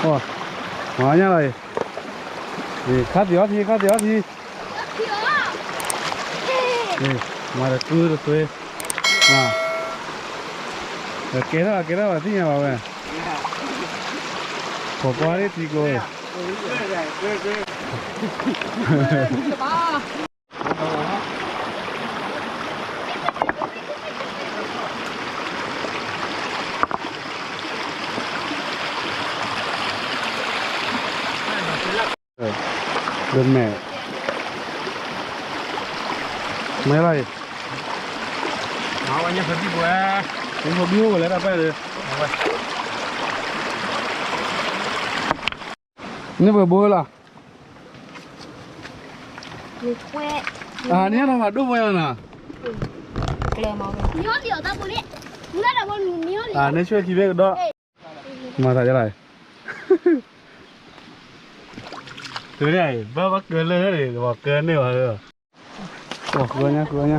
မၤညါလီၤအံၤ, ခါသံအီထံ ခါသံအီထံ, မၤတကုတသွ့, ကဲထီၣ်ကဲထီၣ်ဘၣ်သ့ၣ်ညါဘၣ်ဝဲ, ခိးကွၢ်လၢထံကျိအံၤ ဒိးမဲာ်, မ့ၢ်လီၤအံၤ, မ့ၢ်ဘံအိၣ်ဝဲလၢတၢ်ပၢ်ဒီး, န့ၣ်ပှဲၤဘိလီၤ, န့ၣ်ထီၣ်ဖးဒိၣ်ပှဲၤနီၤ, န့ၣ်ဆွဲခံဘ့ၣ်ကဒီး, မၤသးယလီၤ, တုၤန့ၣ် ဘၣ်ဘၣ်ကၢလၢန့ၣ် ပှၤကၢန့ၢ်ဘၣ်လၢ, ပှၤကၢညါကၢညါ,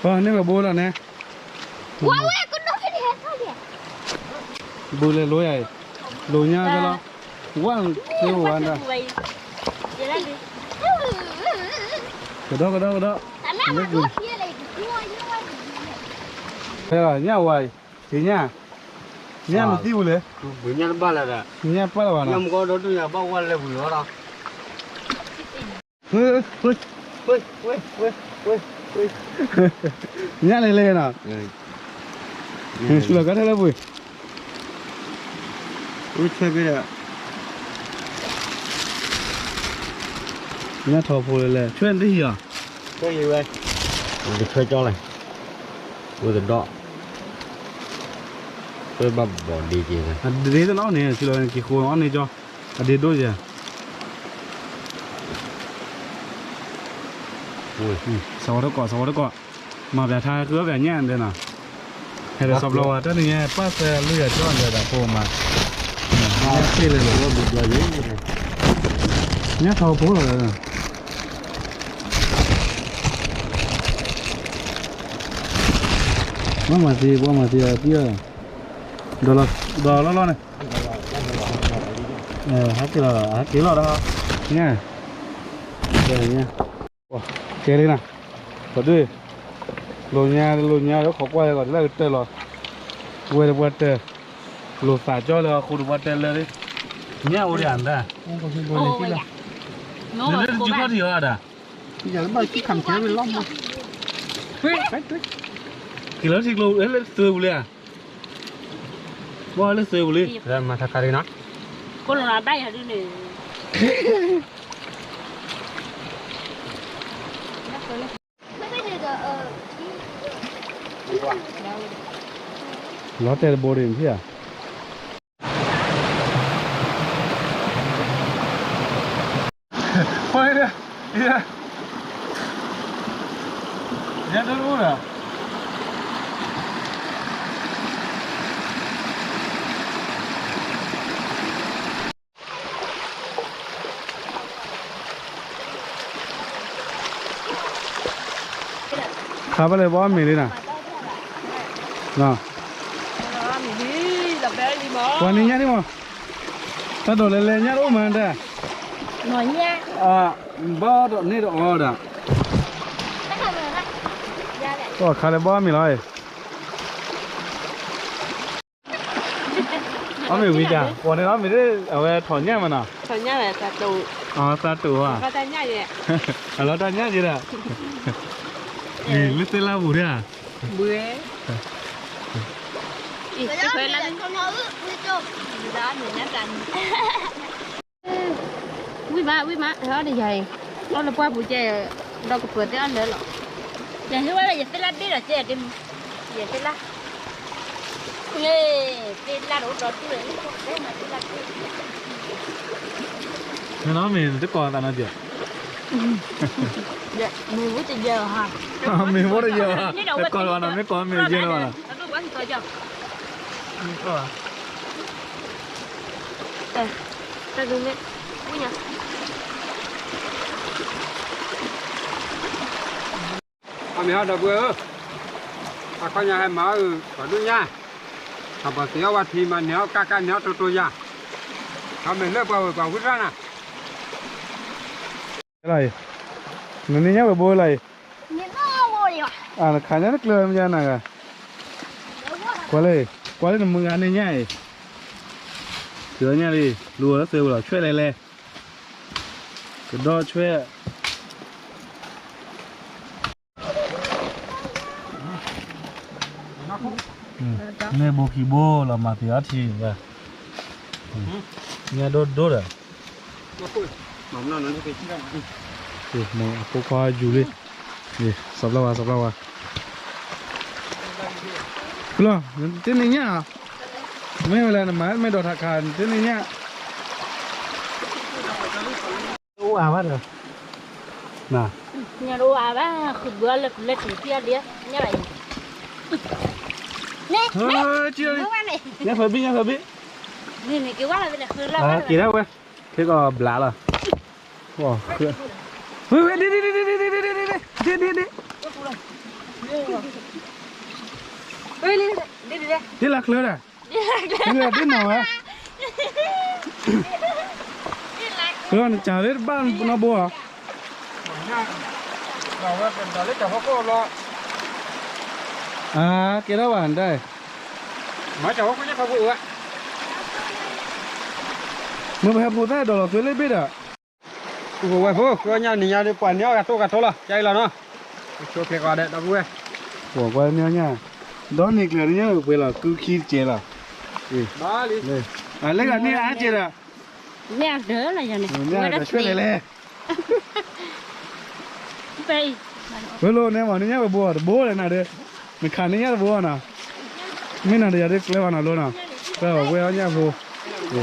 ပှၤန့ၣ်ပှဲၤဘိလီၤန့ၣ်, ဘုလၢလိယၤအံၤ, လိညါဖဲလီၤ, ဝၣ်သ့ဝဲဒၣ်, ကဒီးကဒီးကဒီး, ဖဲလီၤညၣ်ဝဲအံၤ, သ့ၣ်ညါ, ညၣ်မသံဝံၤလဲၣ်, ညၣ်တဘၣ်လၢၤဒီး, ညၣ်ပၢ်လၢၤဘၣ်နီၤ, ညၣ်မကီဒိၣ်ဒိၣ်ယၤဘၣ်ဝဲလၢဝံၤလီၤဒီး ညၣ်လဲၤလဲၤနီၤ, ဆူလီၤကါထဲလၢပှ့ၤ, ဝဲဆွဲက့ၤဒီး, ညၣ်ထီၣ်ဖိလဲၤလဲၤ ဆွဲနတဟံၣ်အီၤ, ဆွဲက့ၤဝဲ, ကဆွဲကၠီလဲၣ်, ဝဲတဒီး, ဆွဲဘၣ်ဘီၣ်ဒ့က့ၤဝဲ, ဒ့တနီၤန့ၣ် ဆူလီၤက့ၤဃိအီၣ်န့ၢ်ကၠီ, အဒ့ဒိၣ်ယဲ စးဝါတကိး စးဝါတကိး, မၤပျးထါဃုအီၣ်ပျးညၣ်ဒဲးနီၤ, ဟဲဒီးစီၤပျီဝါတၢ်နံၤညါ ပၢ်သၢလွံၢ်အကၠီၣ်ဒဲးဒီးဖိမၤ, ညၣ်ထီၣ်ဖိလီၤ, ဘၣ်မၤသံ ဘၣ်မၤသံအပှၢ်, ဒီးလီၢ်လီၢ်န့ၣ်, ဟဲက့ၤလီၤ ဟဲက့ၤလီၤဒီး, ညၣ်, ကဲလံနီၤ, ပှၤဒုး, လိာ်ညါ လိာ်ညါဒီးခိးကွၢ်လၢဂီၤ တလၢကတၢၢ်လီၤ, ဝဲတပှၢ်တၢၢ်, လိာ်သးကၠီလၢအဃိတပှၢ်တၢၢ်လၢ, ညၣ်အိၣ်ဒံးဧါ, နလၢတစုခီၣ်ထံးအီၤဒၣ်, က့ၤလီၤထံကျိလၢသုးပူၤလံဧါ, ဘၣ်လၢသုးပူၤလံ, မၤထါခါဒ်နီၤ, ကိးလီၤဘၣ်ယၤဒ်န့ၣ် လီၤတဲာ်တဘိဒံးမ့ၢ်ဧါ, ညါတအိၣ်ဒီး, ခါဘၣ်လဲၣ်ဘီမ့ၤလံနၤ, ပှၤန့ၣ်ညၣ်န့ၣ်မး, တၢ်ဒိးလဲၤလဲၤညၣ်တအိၣ်မးတၢ်, ဘၣ်ဒီးန့ၣ်တအီဒီး, ပှၤခါလၢဘီမ့ၤလီၤ, အီၣ်မ့ၤဝံၤတၢ် ပှၤန့ၣ်အီၣ်မ့ၤဒ် အဝဲထီၣ်ညၣ်မးနီၤ, သးတိာ်ဘၣ်, အလီၤတၢ်ညၣ်က့ၤဒီး, လၢသ့ၣ်လၢပူၤဒၣ်, ဝံၣ်မး ဝံၣ်မး ဟဲအီၣ်ဒီးယၤအံၤ, အီၣ်လၢပှၢ်ပူၤကဲ, ဒီးကပၢၤသ့ၣ်အီၣ်လၢလီၤ, ယဟ့ၣ်ဝဲဒၣ်ယသ့ၣ်လၢဘ့ၣ်ဒီးကဲ, ယသ့ၣ်လၢ, သ့ၣ်လၢတအိၣ်ဒီးတူၢ်, မ့ၢ်နီၤ မ့ၢ်တကိးသးနီၤကဲ, မ့ၢ်ဝဲတယဲၢ်, မ့ၢ်ဝဲတယဲၢ်, တကိးလီၤနီၤ မ့ၢ်ကိးမ့ၢ်ယဲၢ်လီၤနီၤ, တၢ်ဒုးမ့ၢ်, ဝံၣ်ညါ, အမ့ၢ်ဟးဒီပုၢ်ဝဲၢ်ဧၢ, အခီညါဟဲမၤအီၣ်အုၣ် ပှၤဒိၣ်ညါ, အဘီသ့ၣ်အီၣ်ဝဲထံမၤန့ၢ်အီၣ်ကၢ်ကၢ်န့ၢ်အီၣ်တိတိယၤ, အမ့ၢ်လၢပှၤဝဲပှၤဝံၢ်ရၣ်နၤ လၢအံၤ, နန့ၢ်ညၣ်ဝဲဘိလၢအံၤ, နခးညါတကျၢၤမယါနၤဂၤ, ကွၢ်လၢ, ကွၢ်လၢနမုၢ်ဂၤန့ၢ်ညၣ်အံၤ, တုၤညါလံ, လူၤအီၤလၢသုးဝဲလီၤ ဆွဲလဲၣ်လဲၣ်, ကဒီဆွဲ မ့ၢ်ဘိခံဘိလီၤ မၤသ့အီထံ, ညၣ်ဒိၣ်ဒိၣ်ဒီး, ဖိခွါယူၤလံ, စီၤပျီဝါ စီၤပျီဝါ, လီၤ, တန့ၢ်ညၣ်, မ့ၢ်ဝဲလၢနမၤ မ့ၢ်ဒိးထးခါ တန့ၢ်ညၣ် အိၣ်အါဘၣ်ဒီး, ညၣ်အိၣ်အါဘၣ်, ဃုဘုလၢကုလၢထံးဖံးအီၤဒံး, ညၣ်ဘၣ်အံၤ, ညၣ်ဖးဘံၣ် ညၣ်ဖးဘံၣ်, က့ၤဒၣ်ဝဲ, ခဲကီးဘျးလီၤ, ဝဲဝဲ, ဒ်ဒ်ဒ်, ဒ်ဒ်ဒ်, ဒ်လၢချၢဒၣ်, ဒ်လၢဒ်နီၢ်ဝဲ, နစၢ်လၢတဘၣ်နီဘိဧါ, အကဲထီၣ်ဘၣ်ဒၣ်, မ့ၢ်ပဟဲဖိသၣ်ဒီးလီၤသွဲလၢဘ့ၣ်ဒီး, ဝဲဖိ ကညၣ်နံၤညါဒီး ပှၤန့ၢ်အီၣ်ဂၤတိၢ်ဂၤထိလီၤ ကၢအံၤလီၤနီၤ, ဆိကျဲၤကီးဒဲး ဒီပုၢ်ဝဲၢ်, ပှၤကွၢ်န့ၢ်အီၣ်ညၣ်, ဒီနံၤကျၢၤန့ၢ်ညၣ်ပှဲၤလီၤ ကုခံတကဲလီၤ, လၢဂၤန့ၢ်အါကဲဒီး, န့ၢ်အါကဲလဲၣ်လဲၣ် ဝဲလိန့ၣ်မ့ၢ်န့ၢ်ညၣ်ဝဲဘိအီၤတဘိလဲၣ်နၤဒီး, နခးန့ၢ်ညၣ်တဘိအီၤနီၤ, မ့ၢ်နၤဒီးယၤဒ်ကျဲဘၣ်နီၤလိနီၤ, ကျဲဘၣ်ဝဲအီၣ်ညၣ်ဖိ, လံ